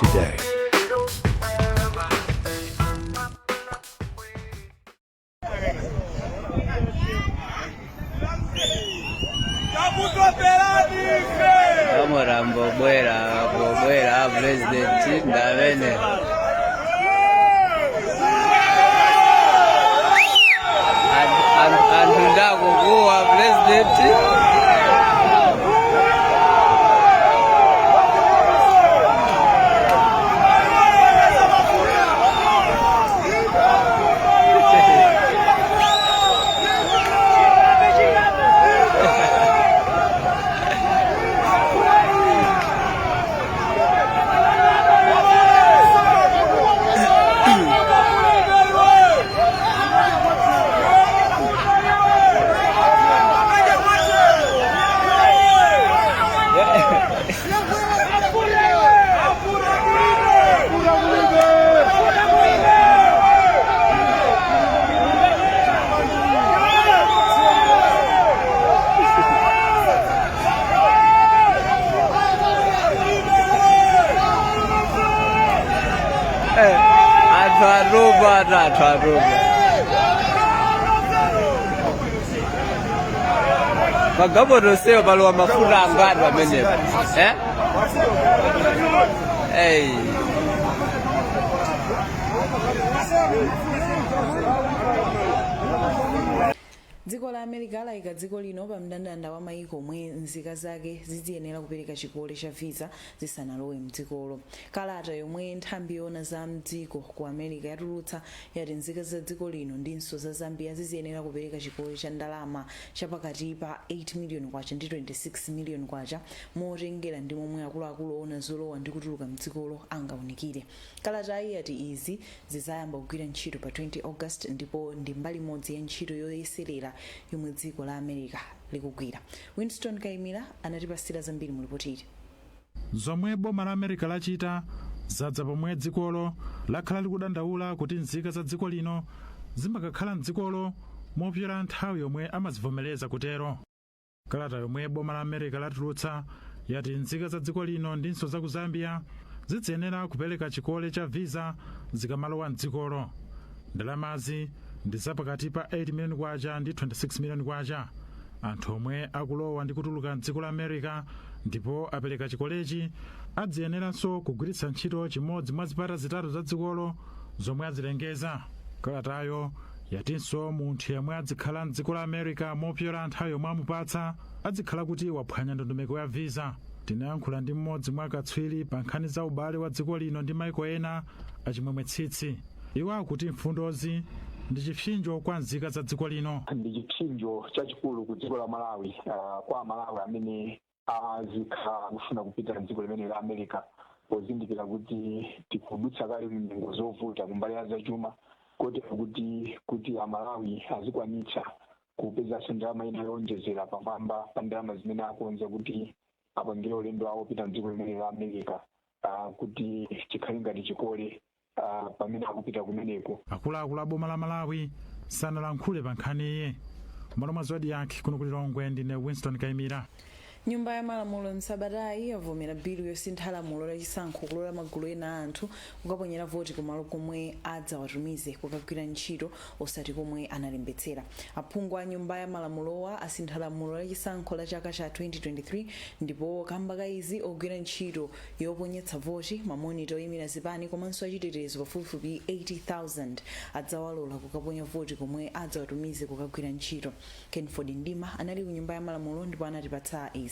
today. Amurambo bwera bwera president ndamene anthu ndakukuwa president. Anthu atupa, anthu atupa. Magalimoto onsewa palowa mafuta angati pamenepo, eh? Hey. Dziko la America layika dziko lino pa mndandanda wa mayiko omwe nzika zake zidziyenera kupereka chikole cha visa zisanalowe mdzikolo. Kalata yomwe nthambi yoona za mdziko ku America yatulutsa yati nzika za dziko lino ndinso za Zambia ziziyenera kupereka chikole cha ndalama cha pakati pa 8 miliyoni kwacha ndi 26 miliyoni kwacha motengera ndi momwe akuluakulu oona zolowa ndi kutuluka mdzikolo angaunikire. Kalatayi yati izi zizayamba kugwira ntchito pa 20 August ndipo ndi mbali imodzi ya ntchito yoyeserera yomwe dziko la America likugwira. Winston Kaimira anatipasira zambiri mu lipoti ili. Zomwe boma la America lachita zadza pomwe dzikolo lakhala likudandaula kuti nzika za dziko lino zimakakhala mdzikolo mopyola nthawi yomwe amazivomereza kutero. Kalata yomwe boma la America latulutsa yati nzika za dziko lino ndinso za ku Zambia zidziyenera kupereka chikole cha visa zikamalowa mdzikolo. Ndalamazi ndi zapakati pa 8 miliyoni kwacha ndi 26 miliyoni kwacha. Anthu omwe akulowa ndi kutuluka mdziko la America ndipo apereka chikolechi adziyeneranso kugwiritsa ntchito chimodzi mwa zipata zitatu za dzikolo zomwe azilengeza. Kalatayo yatinso munthu yemwe adzikhala mdziko la America mopyola nthawi yomwe amupatsa adzikhala kuti waphwanya ndondomeko ya visa. Tinayankhula ndi mmodzi mwa akatswiri pa nkhani za ubale wa dziko lino ndi maiko ena, Achimwemwe Tsitsi. Iwo akuti mfundozi ndi chipsinjo kwa nzika za dziko lino. Ndi chipsinjo chachikulu ku dziko la Malawi, kwa Amalawi amene azikhala akufuna kupita mdziko limene la America, pozindikira kuti tikudutsa kale mnyengo zovuta kumbali ya zachuma, kotero kuti Amalawi azikwanitsa kupezanso ndalama ina yowonjezera pamwamba pa ndalama zimene akonza kuti apangire ulendo wawo opita mdziko limene la America, kuti chikhale ngati chikole pamene akupita kumeneko. Akuluakulu a boma la Malawi sanalankhule pa nkhaniyi. M'malo mwa Zodiak kuno ku Lilongwe, ndine Winston Kaimira. Nyumba ya Malamulo msabatayi yavomera bilu yosintha lamulo la chisankho kulola magulu ena a anthu kukaponyera voti kumalo komwe adzawatumize kukagwira ntchito osati komwe analembetsera. Aphungu a Nyumba ya Malamulowa asintha lamulo la chisankho la chaka cha 2023 ndipo kamba ka izi ogwira ntchito yoponyetsa voti, mamonita oyimira zipani komanso achitetezo pafupifupi 80,000 adzawalola kukaponya voti komwe adzawatumize kukagwira ntchito. Kenford Mdima anali ku Nyumba ya Malamulo ndipo anatipatsa izi.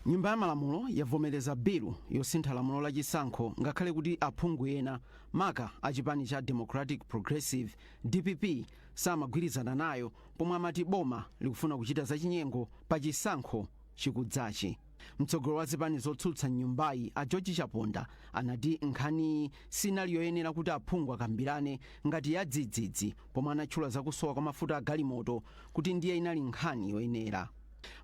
Nyumba ya Malamulo yavomereza bilu yosintha lamulo la chisankho ngakhale kuti aphungu ena, maka a chipani cha Democratic Progressive, DPP, samagwirizana nayo pomwe amati boma likufuna kuchita zachinyengo pa chisankho chikudzachi. Mtsogoleri wa zipani zotsutsa mnyumbayi, a George Chaponda, anati nkhaniyi sinali yoyenera kuti aphungu akambirane ngati yadzidzidzi, pomwe anatchula zakusowa kwa mafuta a galimoto kuti ndiye inali nkhani yoyenera.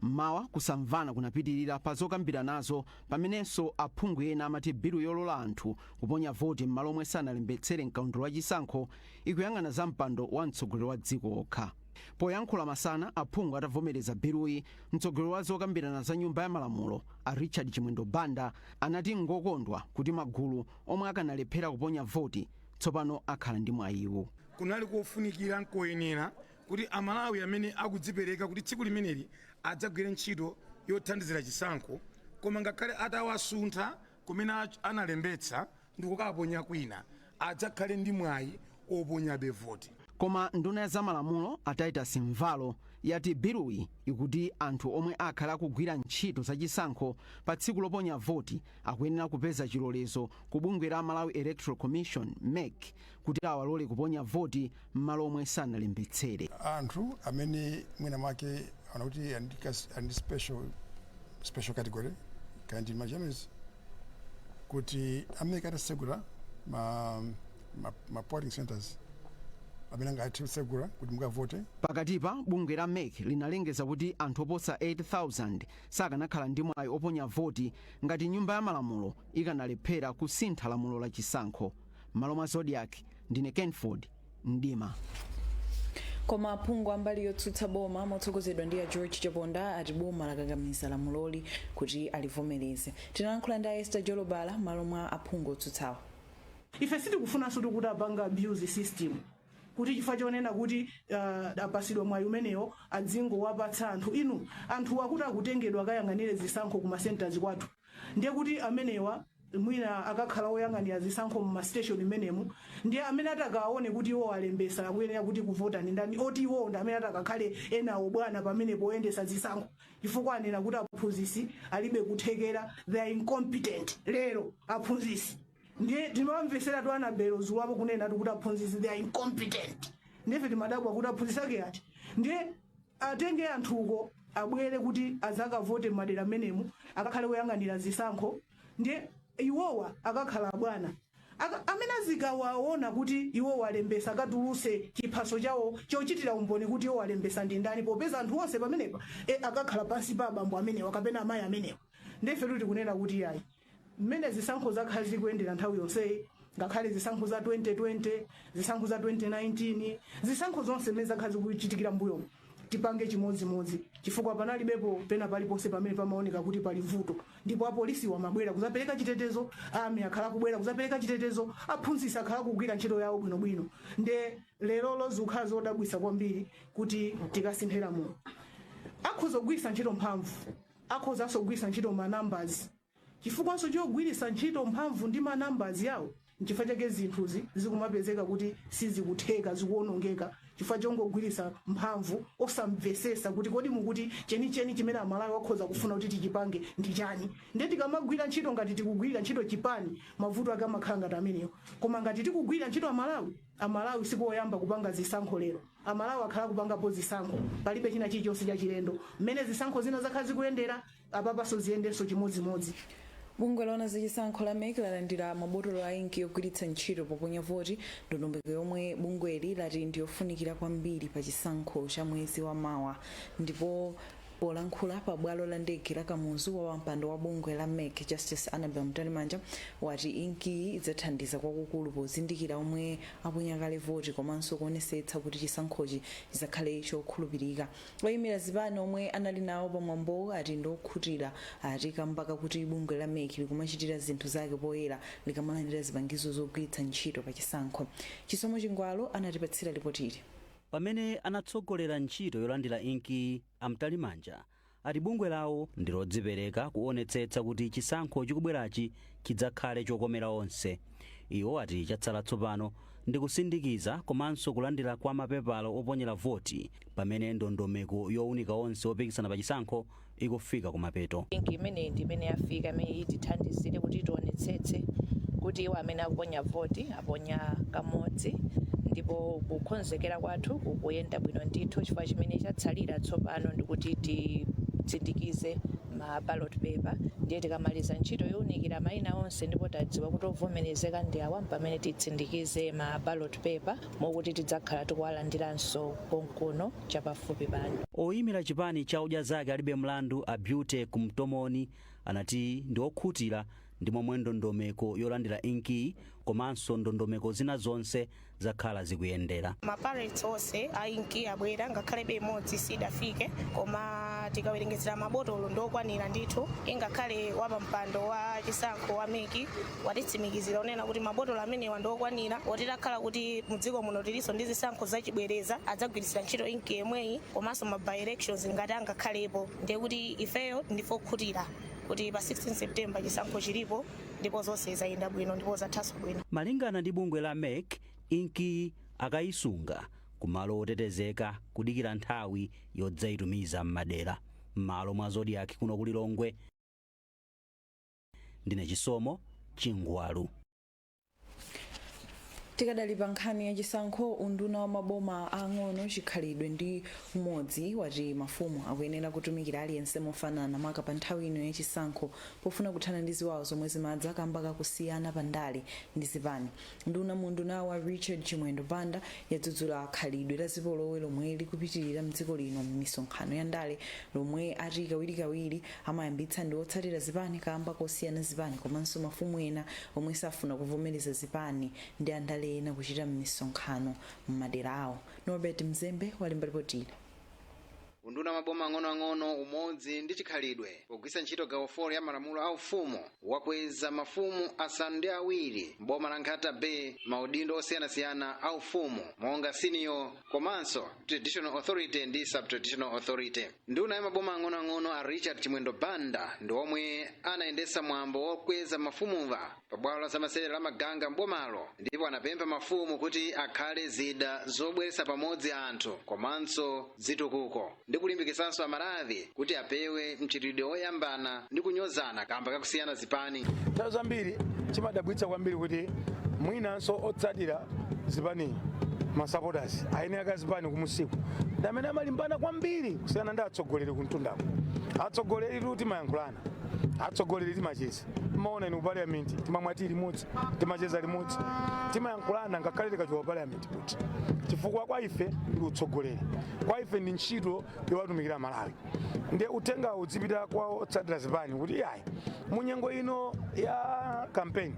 Mmawa kusamvana kunapitirira pa zokambiranazo pamenenso aphungu ena amati bilu yolola anthu kuponya voti m'malo omwe sanalembetsere mkaundula wa chisankho ikuyang'ana za mpando wa mtsogoleri wa dziko okha. Poyankhula masana aphungu atavomereza biluyi, mtsogoleri wa zokambirana za Nyumba ya Malamulo a Richard Chimwendo Banda anati ngokondwa kuti magulu omwe akanalephera kuponya voti tsopano akhala ndi mwayiwo. Kunali kofunikira, nkoyenera kuti Amalawi amene akudzipereka kuti tsiku limeneli adzagwire ntchito yothandizira chisankho, koma ngakhale atawasuntha kumene analembetsa ndikukaponya kwina, adzakhale ndi mwayi oponyabe voti. Koma nduna ya zamalamulo a Titus Mvalo yati biluyi ikuti anthu omwe akhala akugwira ntchito zachisankho pa tsiku loponya voti akuyenera kupeza chilolezo ku bungwe la Malawi Electoral Commission, MEC, kuti awalole kuponya voti m'malo omwe sanalembetsere. Anthu amene mwina mwake aona kuti andi special category, kandi ma journalists, kuti amene atasegula ma polling centers amene angathe kusegula kuti mukavote. Pakatipa bungwe la MEC linalengeza kuti anthu oposa 8000 sakanakhala ndi mwayi oponya voti ngati Nyumba ya Malamulo ikanalephera kusintha lamulo la chisankho. M'malo mwa Zodiak, ndine Kenford Mdima. Koma aphungu ambali yotsutsa boma motsogozedwa ndi a George Chaponda ati boma lakakamiza lamuloli kuti alivomereze. Tinalankhula ndi a Esther Jolobala m'malo mwa aphungu otsutsawa. Ife sitikufunanso kuti apanga abuse system, kuti chifukwa chonena kuti apasidwa mwayi umenewo adzingowapatsa anthu. Inu, anthu akuti akutengedwa akayang'anire zisankho kuma centers kwathu, ndiye kuti amenewa mwina akakhala oyang'anira zisankho muma station imenemu, ndiye amene atakaone kuti iwo alembesa akuyenera kuti kuvota ndi ndani, oti iwo ndi amene atakakhale enawo bwana pamenepo oyendesa zisankho, chifukwa anena kuti aphunzisi alibe kuthekera, they are incompetent. Lero aphunzisi, ndiye timamvesera tu Anabelo zuwapo kunena kuti aphunzisi, they are incompetent. Ndife timadabwa kuti aphunzisi ake ati? Ndiye atenge anthuko abwere kuti azakavote m'madera amenemu, akakhale woyang'anira zisankho, ndiye iwowa akakhala bwana. Amene azikawaona kuti iwo walembesa akatuluse chiphaso chawo chochitira umboni kuti iwo walembesa ndi ndani, popeza anthu onse pamenepa akakhala pansi pa abambo amenewa kapena amayi amenewa. Ndife tikunena kuti yayi, mmene zisankho zakhala zikuyendera nthawi yonseyi, ngakhale zisankho za 2020, zisankho za 2019, zisankho zonse mmene zakhala zikuchitikira mbuyomu, tipange chimodzimodzi, chifukwa panalibepo pena paliponse pamene pamaoneka kuti pali vuto. Ndipo apolisi wamabwera kuzapereka chitetezo, army akhala kubwera kuzapereka chitetezo, aphunzitsi akhala kugwira ntchito yawo bwinobwino. Nde lero zikukhala zodabwitsa kwambiri kuti tikasinthe lamulo. Akhoza kugwiritsa ntchito mphamvu, akhozanso kugwiritsa ntchito ma numbers, chifukwanso chogwiritsa ntchito mphamvu ndi ma numbers yawo. Nchifukwa chake zinthuzi zikumapezeka kuti sizikutheka, zikuonongeka, chifukwa chongogwiritsa mphamvu osamvesesa kuti kodi mukuti chenicheni chimene Amalawi akhoza kufuna kuti tichipange ndi chani. Ndiye tikamagwira ntchito ngati tikugwirira ntchito chipani, mavuto ake amakhala ngati amenewo. Koma ngati tikugwirira ntchito Amalawi, Amalawi sikoyamba kupanga zisankho lero. Amalawi akhala kupangapo zisankho, palibe china chilichonse chachilendo. Mmene zisankho zina zakhala zikuyendera, apapanso ziyendenso chimodzimodzi. Bungwe loona zachisankho la MEC lalandira mabotolo a inki yogwiritsa ntchito poponya voti, ndondomeko yomwe bungweli lati ndiyofunikira kwambiri pa chisankho cha mwezi wa mawa. Ndipo polankhula pa bwalo la ndege la Kamuzu, wa wampando wa bungwe la MEC Justice Annabel Mtalimanja wati inkiyi idzathandiza kwakukulu pozindikira omwe aponya kale voti komanso kuonesetsa kuti chisankhochi chizakhale chokhulupirika. Oyimira zipani omwe anali nawo pamwambowu ati ndiokhutira, ati kamba kakuti bungwe la MEC likumachitira zinthu zake poyera likamalandira zipangizo zogwiritsa ntchito pa chisankho. Chisomo Chingwalo anatipatsira ripotili. Pamene anatsogolera ntchito yolandira inki, a Mtalimanja ati bungwe lawo ndi lodzipereka kuonetsetsa kuti chisankho chikubwerachi chidzakhale chokomera onse. Iwo ati chatsala tsopano ndi kusindikiza komanso kulandira kwa mapepala oponyera voti, pamene ndondomeko yowunika onse opikisana pa chisankho ikufika kumapeto. Inki imeneyi ndi imene yafika, imene itithandizire kuti tionetsetse kuti iwo amene akuponya voti aponya kamodzi. Ndipo kukonzekera kwathu kukuyenda bwino ndithu, chifukwa chimene chatsalira tsopano ndikuti titsindikize ma ballot paper. Ndiye tikamaliza ntchito yowunikira mayina onse ndipo tadziwa kuti ovomerezeka ndi awa, pamene titsindikize ma ballot paper, mokuti tidzakhala tikuwalandiranso konkuno chapafupi pano. Oyimira chipani cha Odya Zake Alibe Mlandu, a Beauty Kumtomoni, anati ndi okhutira Ndi momwe ndondomeko yolandira inki komanso ndondomeko zina zonse zakhala zikuyendera. Ma pallets onse a inki abwera, ngakhalebe imodzi sidafike, koma tikawerengetsera mabotolo ndokwanira ndithu. Ingakhale wapampando wa chisankho wa MEC watitsimikizira unena kuti mabotolo amenewa ndokwanira, otitakhala kuti mdziko muno tilinso ndi zisankho zachibwereza adzagwiritsira ntchito inki yemweyi, komanso ma by elections ngati angakhalepo. Ndiye kuti ifeyo ndife okhutira kuti pa 16 September chisankho chilipo, ndipo zonse zayenda bwino ndipo zathanso bwino. Malingana ndi bungwe la MEC, inki akayisunga kumalo otetezeka kudikira nthawi yodzayitumiza m'madera. M'malo mwa Zodiak kuno ku Lilongwe, ndine Chisomo Chingwalu. Tikadali pa nkhani ya chisankho, unduna wa maboma ang'ono, chikhalidwe ndi umodzi wati mafumu akuyenera kutumikira aliyense mofanana, maka pa nthawi ino ya chisankho, pofuna kuthana ndi ziwawa zomwe zimadza kamba kakusiyana pa ndale ndi zipani. Nduna mu unduna wa Richard Chimwendo Banda yadzudzula khalidwe la zipolowe lomwe likupitirira mdziko lino m'misonkhano ya ndale, lomwe ati kawirikawiri amayambitsa ndi otsatira zipani kamba kosiyana zipani, komanso mafumu ena omwe safuna kuvomereza zipani ndi andale ena kuchita m'misonkhano m'madera awo. Norbert Mzembe walemba ripoti. Unduna maboma ang'onoang'ono, umodzi ndi chikhalidwe, pogwiritsa ntchito gawo 4 ya malamulo a ufumu, wakweza mafumu 7 m'boma la Nkhata Bay maudindo osiyanasiyana a ufumu, monga senior komanso traditional authority ndi sub-traditional authority. Nduna ya maboma ang'onoang'ono a Richard Chimwendo Banda ndi omwe anayendetsa mwambo wokweza mafumuwa pabwalo la zamasewera la Maganga m'bomalo, ndipo anapempha mafumu kuti akhale zida zobweretsa pamodzi anthu komanso zitukuko, ndi kulimbikitsanso Amalawi kuti apewe mchitidwe woyambana ndi kunyozana kamba kakusiyana zipani. Nthawi zambiri chimadabwitsa kwambiri kuti mwinanso otsatira zipani, ma supporters aene akazipani kumusiku, ndi amene amalimbana kwambiri kusiyana ndi atsogoleri kumtundako. Atsogoleri tu timayankhulana, atsogoleri timacheza. Mmaona inu ku parliament timamwa tea limodzi, timacheza limodzi, timayankhulana ngakhale tikachoka parliament kuti, chifukwa kwa ife ndi utsogoleri, kwa ife ndi ntchito yowatumikira Malawi. Ndiye uthenga udzipita kwa otsatira zipani kuti iyayi, munyengo ino ya kampeni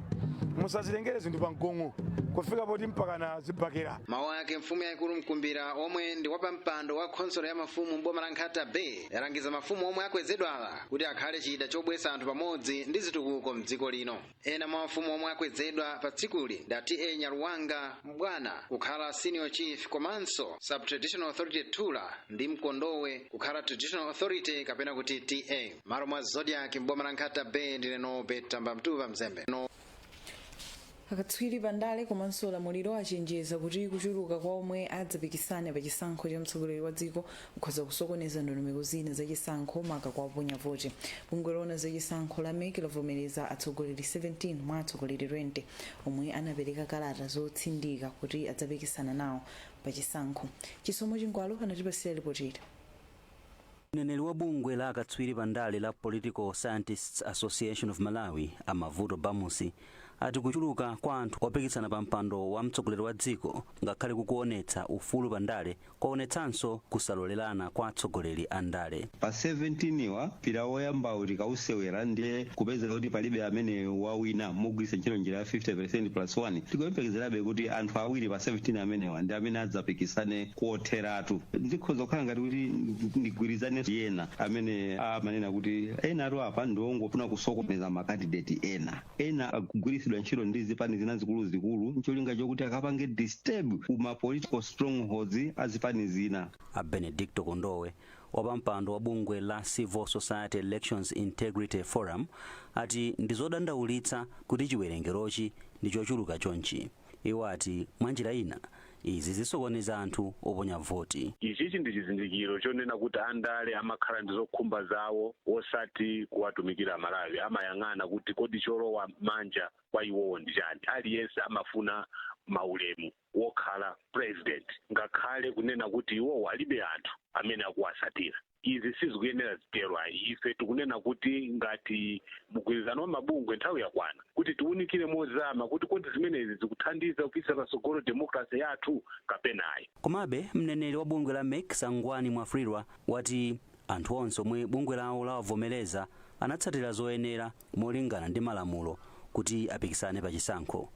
musazitengere zinthu pa mgongo kufika poti mpakana zibakera. Mawu ake, mfumu yayikulu Mkumbira, omwe ndi wapampando wa khonsolo ya mafumu m'boma la Nkhata Bay, yalangiza mafumu omwe akwezedwawa kuti akhale chida chobweretsa anthu pamodzi ndi zitukuko mdziko lino. Ena mwa mafumu omwe akwezedwa pa tsikuli ndi T/A Nyaluwanga Mbwana kukhala senior chief komanso sub-traditional authority Thula, ndi Mkondowe kukhala traditional authority kapena kuti TA. Malo mwa Zodiak m'boma la Nkhata Bay, ndine Norbert Tambamtuva Mzembe no. Akatswiri pandale komanso ulamuliro achenjeza kuti kuchuluka kwa omwe adzapikisane pa chisankho cha mtsogoleri wa dziko kukhoza kusokoneza ndondomeko zina za chisankho, maka kwa oponya voti. Bungwe loona za chisankho la MEC lavomereza atsogoleri 17 mwa atsogoleri 20 omwe anapereka kalata zotsindika kuti adzapikisana nawo pa chisankho. Chisomo Chingwalo anatipasira ripoti. Mneneri wa bungwe la akatswiri pandale la Political Scientists Association of Malawi, Amavuto Bamusi, ati kuchuluka kwa anthu opikisana pa mpando wa mtsogoleri wa dziko, ngakhale kukuonetsa ufulu pandale, kwaonetsanso kusalolerana kwa atsogoleri a ndale. Pa 17 wa mpira woyambawu tikawusewera, ndiye kupeza kuti palibe amene wawina mogwiritsa ntchito njira ya 50% plus 1, tikuyembekezerabe kuti anthu awiri pa 17 amenewa ndi amene adzapikisane kotheratu. Ndikhoza kukhala ngati kuti ndigwirizane ena amene amanena kuti ena atu apa ndiwongofuna kusokoneza ma candidate ena, ena akugwiritsidwa ntchito ndi zipani zina zikuluzikulu ncholinga chokuti akapange disturb kuma political strongholds a zipani zina. A Benedicto Kondowe, wapampando wa bungwe la Civil Society Elections Integrity Forum, ati ndi zodandaulitsa kuti chiwerengerochi ndi chochuluka chonchi. Iwo ati mwanjira ina izi zisokoneza anthu oponya voti. Ichichi ndi chizindikiro chonena kuti andale amakhala ndi zokhumba zawo osati kuwatumikira Amalawi. Amayang'ana kuti kodi cholowa manja kwa iwowo ndi chani. Aliyense amafuna maulemu wokhala president, ngakhale kunena kuti iwowo alibe anthu amene akuwasatira. Izi sizikuyenera zitero ayi. Ife tikunena kuti ngati mgwirizano wa mabungwe, nthawi yakwana kuti tiwunikire mozama kuti kodi zimenezi zikuthandiza kupititsa patsogolo demokrasi yathu kapena ayi. Komabe mneneri wa bungwe la MEC, Sangwani Mwafulirwa, wati anthu onse omwe bungwe lawo lawavomereza Anatsatira zoyenera molingana ndi malamulo kuti apikisane pa chisankho.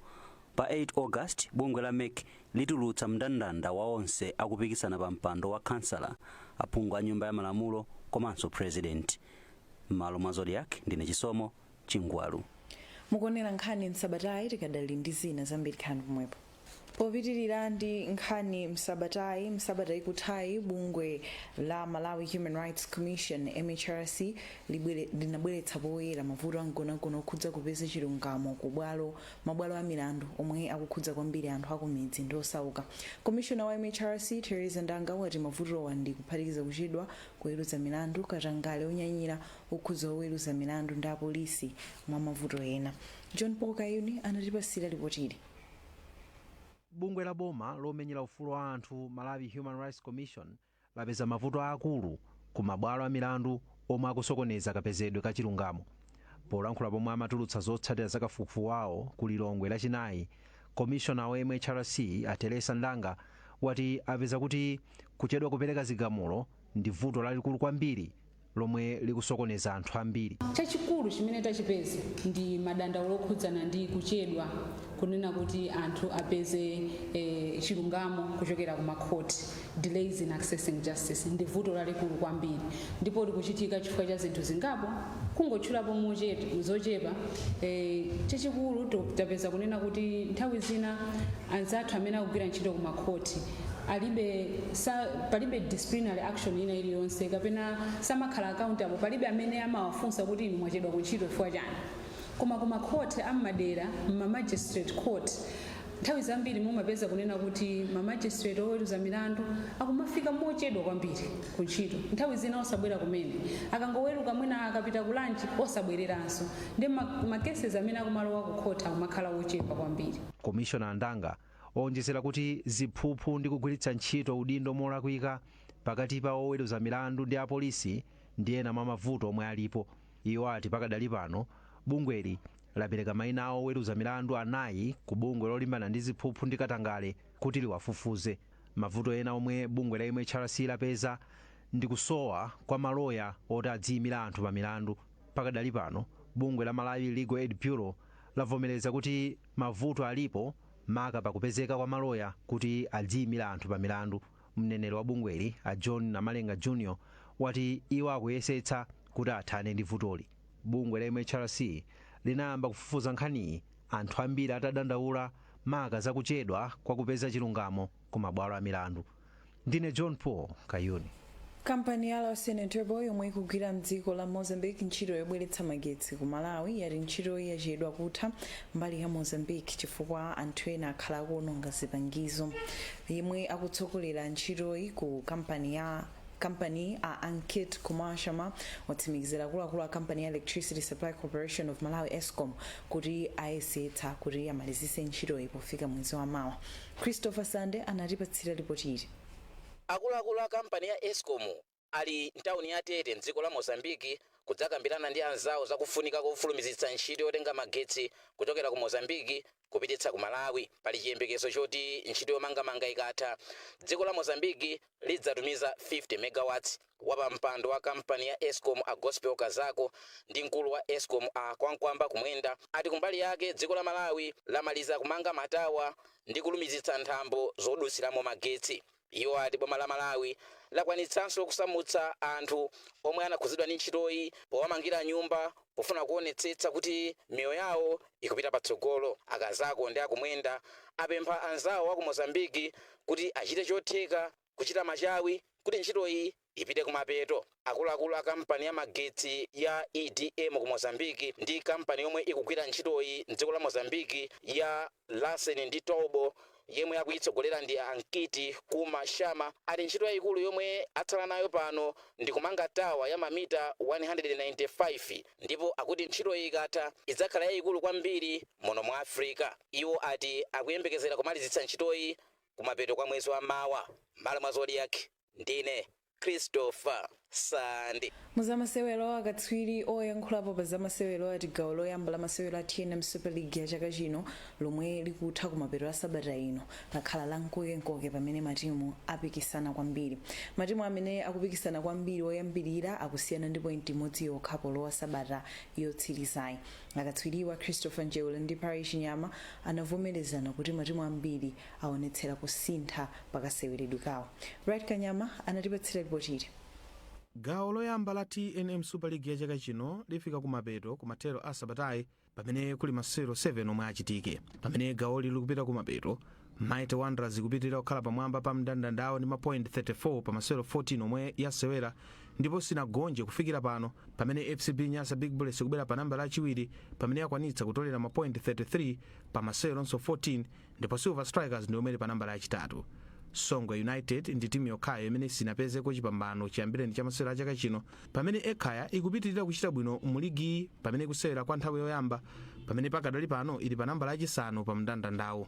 Pa 8 August, bungwe la MEC litulutsa mndandanda wa onse akupikisana pa mpando wa kansala, aphungu a Nyumba ya Malamulo komanso President. M'malo mwa Zodiak, ndine Chisomo Chingwalu. Mukuonera Nkhani Msabatayi. Tikadali ndi zina zambiri nkhani pomwepo. Popitirira ndi Nkhani Msabatayi, msabata ikuthayi bungwe la Malawi Human Rights Commission, MHRC, linabweretsa poyera mavuto amgonagona okhudza kupeza chilungamo ku bwalo, mabwalo a milandu omwe akukhudza kwambiri anthu akumidzi ndi osauka. Komishona wa MHRC, Theresa Ndanga, wati mavutowa ndi kuphatikiza kuchedwa kuweruza milandu, katangale onyanyira okhudza oweruza milandu ndi apolisi, mwa mavuto ena. John Paul Kayuni anatipasira ripotili. Bungwe la boma lomenyera ufulu wa anthu, Malawi Human Rights Commission, lapeza mavuto aakulu ku mabwalo a milandu omwe akusokoneza kapezedwe ka chilungamo. Polankhula pomwe amatulutsa zotsatira za kafukufuku wawo ku Lilongwe Lachinayi, komishona wa MHRC, a Teresa Ndanga, wati apeza kuti kuchedwa kupereka zigamulo ndi vuto lalikulu kwambiri lomwe likusokoneza anthu ambiri. Chachikulu chimene tachipeza ndi madandaulo okhudzana ndi kuchedwa kunena kuti anthu apeze chilungamo kuchokera ku makhoti. Delays in accessing justice ndi vuto lalikulu kwambiri ndipo likuchitika chifukwa cha zinthu zingapo. Kungotchulapo zochepa, chachikulu tapeza kunena kuti nthawi zina anzathu amene akugwira ntchito ku makhoti alibe palibe disciplinary action ina iliyonse kapena samakhala accountable. Palibe amene amawafunsa kuti, "Inu mwachedwa kuntchito chifukwa chani?" Koma ku makhoti ammadera, ma magistrate court, nthawi zambiri mumapeza kunena kuti ma magistrate oweruza milandu akumafika mochedwa kwambiri ku ntchito, nthawi zina osabwera kumene. Akangoweruka, mwina akapita ku lunch, osabwereranso, ndi ma cases amene akumalowa ku court akumakhala ochepa kwambiri. Komishona Ndanga waonjezera kuti ziphuphu ndi kugwiritsa ntchito udindo molakwika pakati pa oweruza milandu ndi apolisi ndi ena mwa mavuto omwe alipo. Iwo ati pakadali pano bungweli lapereka mayina a oweruza milandu anayi ku bungwe lolimbana ndi ziphuphu ndi katangale kuti liwafufuze. Mavuto ena omwe bungwe la MHRC lapeza ndi kusowa kwa maloya oti adziyimira anthu pa milandu. Pakadali pano bungwe la Malawi Legal Aid Bureau lavomereza kuti mavuto alipo, maka pakupezeka kwa maloya kuti adziyimira anthu pa milandu. Mneneri wa bungweli, a John Namalenga Junior, wati iwo akuyesetsa kuti athane ndi vutoli. Bungwe la MHRC linayamba kufufuza nkhaniyi anthu ambiri atadandaula, maka zakuchedwa kwa kupeza chilungamo ku mabwalo a milandu. Ndine John Paul Kayuni. Kampani ya Larsen Toubro, yomwe ikugwira mdziko la Mozambique ntchito yobweretsa magetsi ku Malawi, yati ntchitoyi yachedwa kutha mbali ya Mozambique chifukwa anthu ena akhala akuononga zipangizo. Yemwe akutsogolera ntchitoyi ku kampani ya kampani, a Ankit Kumar Sharma, watsimikizira akuluakulu a kampani ya Electricity Supply Corporation of Malawi, ESCOM, kuti ayesetsa kuti amalizise ntchitoyi pofika mwezi wa mawa. Christopher Sande anatipatsira ripoti ili. Akuluakulu a kampani ya ESCOM ali mtawuni ya Tete mdziko la Mozambiki kudzakambirana ndi anzawo zakufunika kofulumizitsa ntchito yotenga magetsi kuchokera ku Mozambiki kupititsa ku Malawi. Pali chiyembekezo choti ntchito yomangamanga ikatha, dziko la Mozambiki lidzatumiza 50 megawatts. Wapampando wa kampani ya ESCOM, a Gospel Kazako, ndi mkulu wa ESCOM, a Kwankwamba Kumwenda, ati kumbali yake dziko la Malawi lamaliza kumanga matawa ndi kulumizitsa nthambo zodutsiramo magetsi. Iwo ati boma la Malawi lakwanitsanso kusamutsa anthu omwe anakhudzidwa ndi ntchitoyi powamangira nyumba, pofuna kuonetsetsa kuti miyoyo yawo ikupita patsogolo. Akazako ndi Akumwenda apempha anzawo aku Mozambiki kuti achite chotheka kuchita machawi kuti ntchitoyi ipite kumapeto. Akuluakulu a kampani ya magetsi ya EDM ku Mozambiki ndi kampani yomwe ikugwira ntchitoyi mdziko la Mozambiki ya Larsen ndi Toubro, yemwe akuyitsogolera ndi Ankiti Kuma Shama, ati ntchito yayikulu yomwe atsala nayo pano ndi kumanga tawa ya mamita 195, ndipo akuti ntchito iyi ikatha idzakhala yayikulu kwambiri muno mu Africa. Iwo ati akuyembekezera kumalizitsa ntchitoyi kumapeto kwa mwezi wa mawa. Malo mwa Zodiak, ndine Christopher Sande. Muzamasewero, akatswiri oyankhulapo pa zamasewero ati gawo loyamba la masewero a TNM Super League ya chaka chino, lomwe likutha kumapeto a sabata ino, lakhala la mkokenkoke pamene matimu apikisana kwambiri. Matimu amene akupikisana kwambiri oyambirira akusiyana ndi point imodzi yokha polowa sabata yotsirizayi. Akatswiriwa Christopher Njeula ndi Parish Nyama anavomerezana kuti matimu ambiri aonetsera kusintha pakaseweredwe kawo. Bright Kanyama anatipatsira ripoti ili. Gawo loyamba la TNM Super League ya chaka chino lifika kumapeto kumathero a sabatayi, pamene kuli masewero 7 omwe achitike. Pamene gawoli likupita kumapeto, Mighty Wanderers ikupitirira kukhala pamwamba pa mndandanda ndi mapoint 34 pa masewero 14 omwe yasewera, ndipo sinagonje kufikira pano, pamene FCB Nyasa Big Bullets ikubwera pa namba lachiwiri pamene yakwanitsa kutolera mapoint 33 pa maseweronso 14, ndipo Silver Strikers ndi omwe pa namba lachitatu. Songwe United ndi timu yokhayo imene sinapezeko chipambano chiyambireni cha masewero a chaka chino, pamene Ekhaya ikupitirira kuchita bwino mu ligiyi pamene kusewera kwa nthawi yoyamba, pamene pakadali pano ili pa namba lachisanu pa mndandandawo.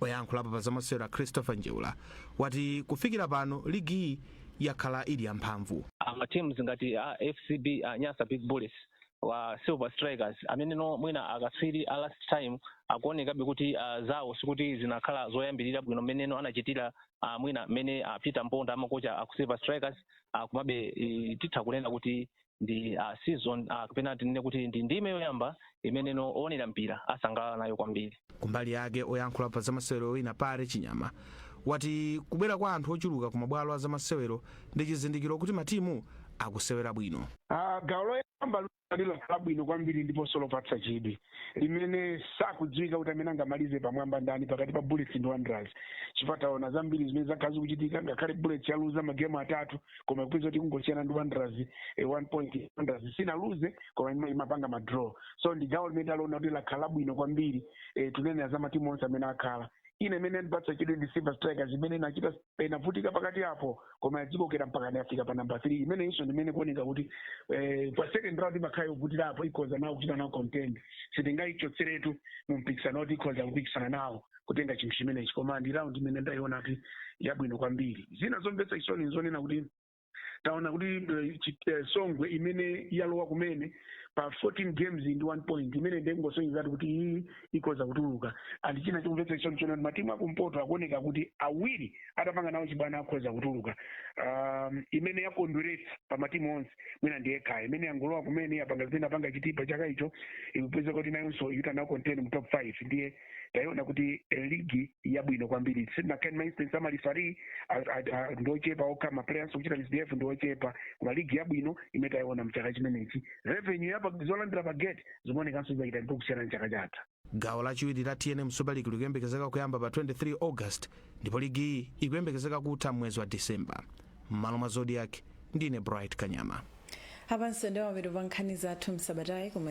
Oyankhulapo pa zamasewero a Christopher Njeula wati kufikira pano ligiyi yakhala ili yamphamvu. Ma teams ngati a FCB Nyasa Big Bullets wa Silver Strikers, amene no mwina akatswiri a last time, akuonekabe kuti zawo sikuti zinakhala zoyambirira bwino mmeneno anachitira mwina mmene Peter Mponda amakocha aku Silver Strikers. Komabe titha kunena kuti ndi season, kapena tinene kuti ndi ndime yoyamba imeneno oonera mpira asangalala nayo kwambiri. Kumbali yake, oyankhula pa zamasewero wina Pare Chinyama wati kubwera kwa anthu ochuluka ku mabwalo a zamasewero ndi chizindikiro kuti matimu akusewera bwino. Gawo loyamba lilakhala bwino kwambiri ndiponso lopatsa chidwi, limene sakudziwika kuti amene angamalize pamwamba ndani pakati pa Bullets ndi Wanderers, chifukwa taona zambiri zimene zakhala zikuchitika. Ngakhale Bullets yaluza magemu atatu, koma kupeza kuti kungosiyana ndi Wanderers 1 point. Wanderers sinaluze koma imapanga ma draw. So ndi gawo limene taliona kuti lakhala bwino kwambiri. Tunenera za matimu onse amene akhala, ine imene ndipatsa chidwi ndi Silver Strikers imene inachita inavutika pakati apo, koma yadzikokera mpaka yafika pa namba 3, imene inso ndimene kuoneka kuti pa second round imakhala yovutirapo, ikhoza nawo kuchita nawo contend. Sitingayichotseretu mu mpikisano kuti ikhoza kupikisana nawo kutenga chinthu chimenechi, koma ndi round imene ndayiona kuti yabwino kwambiri. Zina zomvetsa chisoni nzonena kuti taona kuti Songwe imene yalowa kumene pa 14 games ndi 1 point, imene ndengosonyezatu kuti iyi ikhoza kutuluka. And china chikumvetsa chisoni chona, matimu akumpoto akuoneka kuti awiri atapanga nawo chibwana akhoza kutuluka. Imene yakondweretsa pa matimu onse mwina ndi Ekhaya imene yangolowa kumene, yapanga zimene apanga Chitipa chaka icho, ikupeza kuti nayonso ikuita nawo contend mu top 5. Ndiye tayiona kuti ligi yabwino kwambiri. Sinakhani ma instance ama referee ndiochepa okha, ma players kuchita misbehave ndiochepa, koma ligi yabwino imene tayiona mchaka chimenechi. Revenue yapa zolandira pa gate zimaonekanso zachita improve kusiyana ndi chaka chatha. Gawo lachiwiri la TNM Super League likuyembekezeka kuyamba pa 23 August, ndipo ligi iyi ikuyembekezeka kutha mwezi wa Disemba. M'malo mwa Zodiak, ndine Bright Kanyama. Apanso ndi mapeto pa nkhani zathu msabatayi, koma